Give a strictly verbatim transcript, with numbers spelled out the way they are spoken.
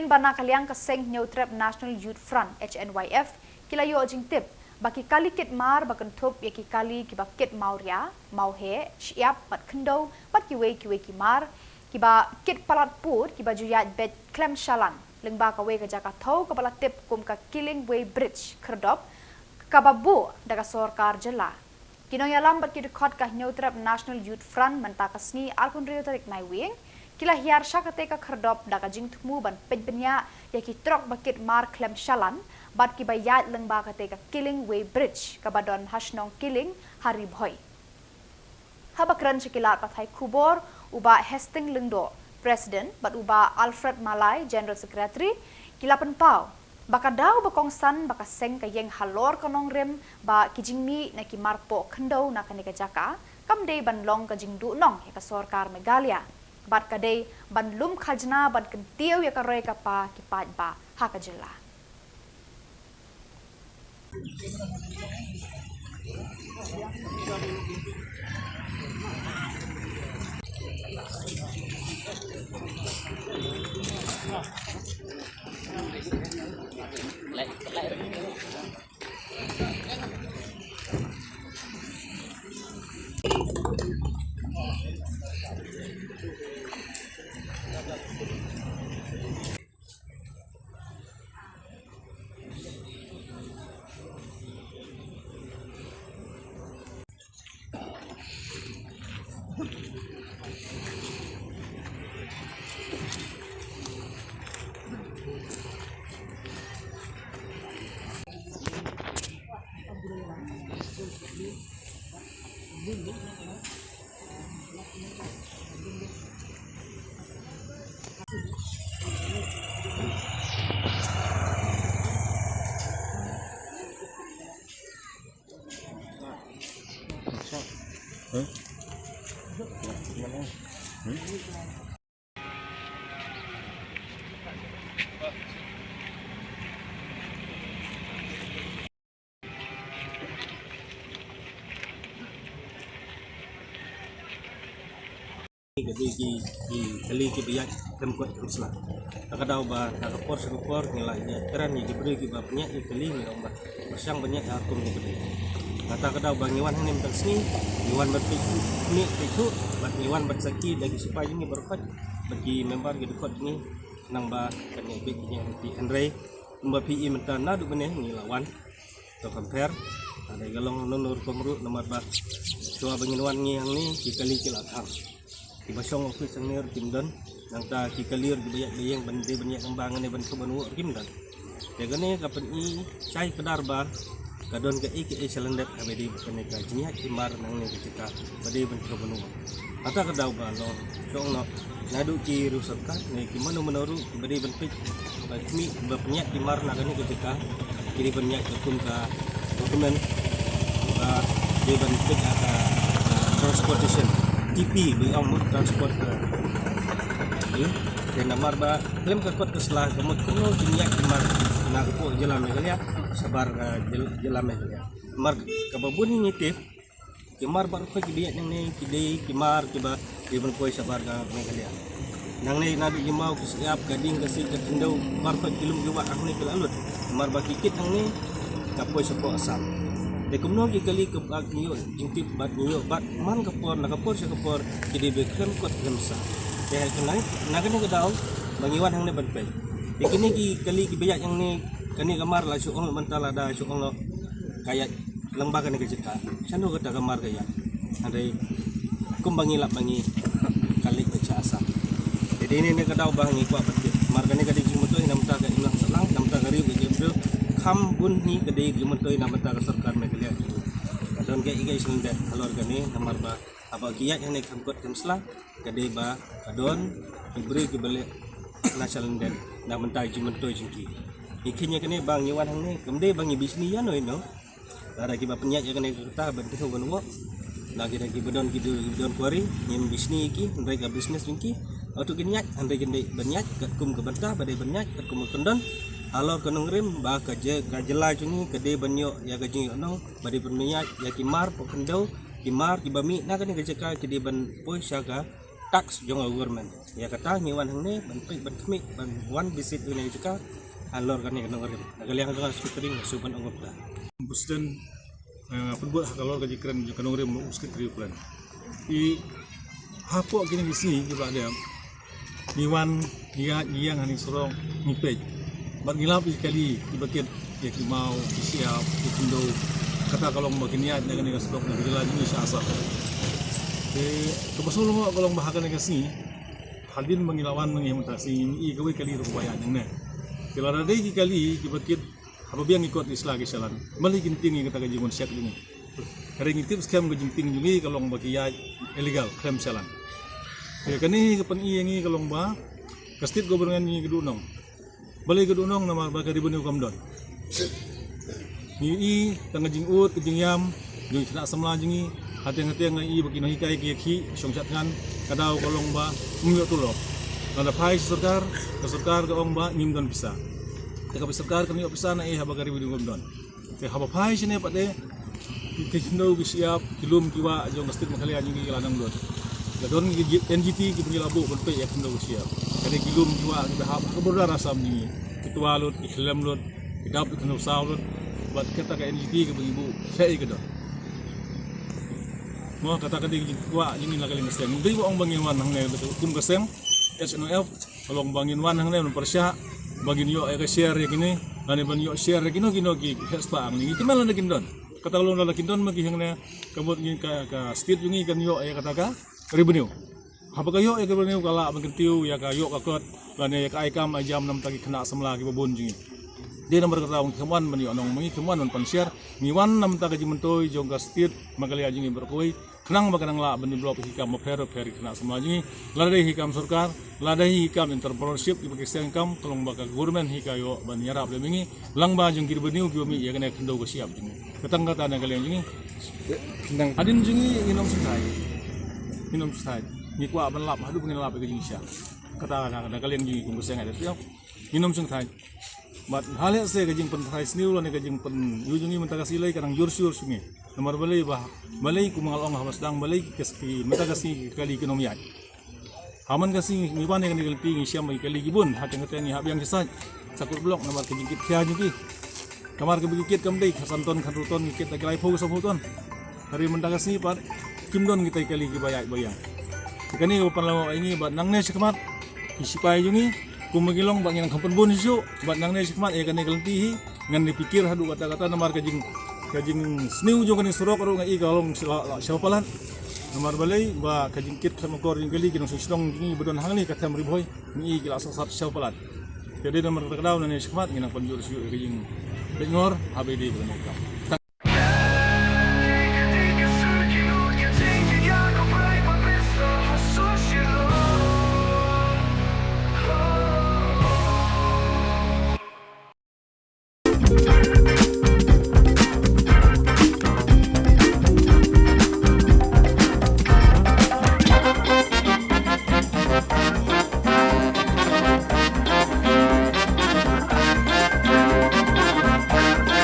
Ba na ka liang ka seng Hynñiewtrep National Youth Front, H N Y F, ki la ïoh jingtip ba ki kali kit mar ba kynthup ïa ki kali kiba kit mawria, mawheh, shyiap bad khyndew bad kiwei kiwei ki mar kiba kit palat pud kiba ju ïaid beit khlem shalan lyngba kawei ka jaka thew kaba la tip kum ka Killingway Bridge, Khyrdop, kaba buh da ka sorkar jylla. Ki nongïalam bad ki dkhot ka Hynñiewtrep National Youth Front mynta ka sngi arphew hynriew tarik Naiwieng ki la hiar sha katei ka Khyrdop da ka jingthmu ban peit bniah ïa ki trok ba kit mar khlem shalan bad kiba ïaid lyngba katei ka Killingway Bridge kaba don ha shnong Killing ha Ri Bhoi. Haba kren sha ki lad pathai khubor, u Bah Hastings Lyngdoh, President, bad u Bah Alfred Malai, General Secretary, ki la pynpaw ba ka daw ba kongsan ba ka seng ka ïeng halor ka nongrim ba ki jingmih na ki mar poh khyndew na kane ka jaka kam dei ban long ka jingduhnong ïa ka sorkar Meghalaya bad ka dei ban lum khajna ban kyntiew ïa ka roi ka pa ki paidbah ha ka jylla. Ka dei ki, ki kali kiba ïaid khlem kot khlem sla. Ha ka daw ba na ka por sha ka por ngi la ïaid kren ïa ki briew kiba pynïaid ïa ki kali, ngi ong ba pyrshang ban ïaid ha kum kiba dei. Kata ka daw ba ngi wan hangne mynta ka sngi, ngi wan ban peit, peit, peit thuh bad ngi wan ban sakhi da ki sipai jong ngi baroh khoit bad ki member ki dkhot jong ngi, khnang ba kan ïaid beit ïa ngi, hynrei kumba phi i mynta naduh mynne ngi la wan. To compare, hynrei ka long nongno rukom ruh namar ba shuwa ba ngin wan ngi hangne ki kali ki la khang. Kiba shong office hangne ruh kim don, nangta ki kali ruh kiba ïaid ba ïeng ban dei ban ïaid namba ngan dei ban shu ban woh ruh kim don. Te kane ka pyni shai kdar ba ka don kaei kaei shalyndet haba dei ba kane ka jingïaid ki mar nangne ka jaka ba dei ban shu ban woh. Kata ka daw ba long shong noh naduh ki riew sorkar ne ki mano mano ruh ba dei ban peit ba khmih ba pynïaid ki mar na kane ka jaka ki dei ban ïaid ka kum ka document ba dei ban peit ka, ka transportation T P ba ong mut transport ka. Te namar ba khlem ka kot ka sla ka mut kumno ki ïaid ki mar na ka pdeng jylla Meghalaya shabar ka jyl-, jylla Meghalaya. Mar kaba bun hi ngi tip ki mar baroh khoit kiba ïaid nangne ki dei ki mar kiba dei ban poi shabar ka Meghalaya. Nangne naduh ki maw ki shyiap ka ding ka siej ka khyndew baroh khoit ki lum ki wah hangne ki la lut. Mar ba ki kit nangne ka poi shapoh Assam. Te kumno ki kali kaba ngi ïoh jingtip bad ngi ïoh bad man ka por na ka por sha ka por ki dei ba khlem kot khlem sla. Te ha kane, na kane ka daw ba ngi wan hangne ban peit. Te kine ki kali kiba ïaid hangne kane ka mar la shu ong mynta lada shu ong ka ïaid lyngba kane ka jaka. Shano kata ka mar ka ïaid. Hynrei kumba ngi lap ba ngi ka leit beit sha Assam. Te dei ne ka daw ba ngi kwah ban tip. Mar kane ka dei jingmyntoi na bynta ka imlang sahlang, na bynta ka ri bad ka jaitbynriew. Kham bun hi ka dei jingmyntoi na bynta ka sorkar Meghalaya. Ka don kaei kaei shalyndet halor kane namar ba haba ki ïaid hangne khlem kot khlem sla ka dei ba ka don ki briew kiba leh na shalyndet na bynta jingmyntoi jong ki. Ngi kheiñ ïa kane ba ngi wan hangne kam dei ba ngi bishni ïano ïano. Lada kiba pynïaid ïa kane ka kata ban tip ban woh. Na ki da kiba don ki don, ki don quarry ngim bishni ïa ki, hynrei ka business jong ki. Hato kin ïaid, hynrei kin dei ban ïaid katkum ka bynta ba dei ban ïaid katkum ka kyndon. Halor ka nongrim ba ka jy-, ka jylla jong ngi ka dei ban ïoh ïa ka jingïohnong ba dei ban ïaid ïa ki mar poh khyndew, ki mar kiba mih na kane ka jaka ki dei ban poi sha ka tax jong ka government. Ïa kata ngi wan hangne ban peit ban khmih ban wan visit ïa kane ka jaka halor kane ka nongrim. Na ka liang jong nga Secretary nga shu ban ong kumta. President, eh, pynbud ha ka lor ka jingkren jong ka nongrim u Secretary u kren. I hapoh kine ki sngi kiba la dep ngi wan, ngi ïaid, ngi ïeng ha ine i surok, ngi peit. Bad ngi lap ïa ki kali kiba kit, ïa ki maw, ki shyiap, ki khyndew. Kata ka long ba kin ïaid na kane ka surok na ka jylla jong ngi sha Assam. Te kaba sngewlyngngoh ka long ba ha kane ka sngi hadien ba ngi la wan ngi mynta ka sngi ngi ïohi kawei kali ruh ba ïaid nangne. Te lada dei ki kali kiba kit, haba biang ki kot ki sla ki shalan, balei kin tieng ïa kata ka jingwan check jong ngi? Hynrei ngi tip skhem ka jingtieng jong ngi ka long ba ki ïaid illegal, khlem shalan. Te kane ka pyni ïa ngi ka long ba ka state government ngi ka duhnong. Balei ka duhnong? Namar ba ka revenue kam don. Ngi ïohi tang ka jingud ka jingïam jong ki khynnah samla jong ngi, hateng hateng ngi ïohi ba ki nonghikai ki ïakhih shong shatngan, ka daw ka long ba ym ïoh tulop. Lada phai sha sorkar, ka sorkar ka ong ba ngim don pisa. Te kaba sorkar kan ïoh pisa na ei haba ka revenue kam don? Te haba phai shane pat te ki khyndew ki shyiap, ki lum ki wah jong ka state Meghalaya jong ngi ki la nang lut. La don ki N G T kiba ngi la buh ban peit ïa ki khyndew ki shyiap. Ka dei ki lum ki wah kiba hap ha ka border Assam jong ngi, ki twa lut, ki khyllem lut, ki dap, ki khyndew saw lut. Bad kata ka N G T kiba ngi buh, kaei ka don? Mo, kata ka dei ka jingkwah jong ngi na ka liang ka seng. Ym dei ba ong ba ngin wan hangne kum ka seng H N O F, ka long ba ngin wan hangne ban pyrshah ba ngin ïoh ïa ka share ïa kine, lane ban ïoh share ïa kino kino ki heh spah hangne. Ngi kmen lada kin don. Kata ka long lada kin don ma ki hangne, ka mut ngi ka, ka state jong ngi kan ïoh ïa kata ka revenue. Haba ka ïoh ïa ka revenue ka lah ban kyntiew ïa ka ïoh ka kot, lane ïa ka ai kam ai jam na bynta ki khynnah samla kiba bun jong ngi. Dei namar kata ngi khlem wan ban ïoh nong, ngi khlem wan ban pan share, ngi wan na bynta ka jingmyntoi jong ka state Meghalaya jong ngi baroh kawei. Khnang ba kan nang lah ban develop ïa ki kam bapher bapher ïa ki khynnah samla jong ngi. Lada dei ïa ki kam sorkar, lada dei ïa ki kam entrepreneurship, kiba ki seng kam, ka long ba ka government hi ka ïoh ban ïarap lem ïa ngi. Lyngba jong ki revenue kiba mih ïa kane ka khyndew ka shyiap jong ngi. Ka tang kata na ka liang jong ngi. Hadien jong ngi ngin ym shngaiñ. Ngin ym shngaiñ. Ngi kwah ban lap haduh ba ngin lap ïa ka jingshisha. Kata na, na ka liang jong ngi kum ka seng L S P. Ngin ym shngaiñ. Bad ha lehse ka jingpynphai sniew lane ka jingpynïoh jong ngi mynta ka sngi lei ka nang jur shuh shuh ngi. Namar balei ba, balei kumba nga la ong haba sdang, balei ki, ki mynta ka sngi ki kali kin ym ïaid? Ha man ka sngi ngi wan ïa kane ka lynti ngi shem ba ki kali ki bun, hateng hateng ngi hap biang shisha sha court block namar ka jingkit khia jong ki. Namar kaba ki kit kam dei khatsan ton, khathynriew ton, ki kit da ki laiphew sawphew ton. Hynrei mynta ka sngi pat kim don kita ki kali kiba ïaid ba ïeng. Te kane kaba pynlyngngoh ïa ngi bad nangne shakhmat ki sipai jong ngi kumba ki long ba ngin nang kham pynbun shuh bad nangne shakhmat ïa kane ka lynti hi ngan ïa pyrkhat haduh katta katta namar ka jing, ka jingsniew jong kane ka surok ruh nga i ka long sha, sha palat. Namar balei ba ka jingkit khlem akor jong ki kali ki nongshong shnong jong ngi ba don hangne ka them Ri Bhoi. Ngi i ki la sat sat sha palat. Te dei namar kata ka daw nangne shakhmat ngi nang pynjur shuh ïa ka jingpynngor haba ïadei bad kane ka kam.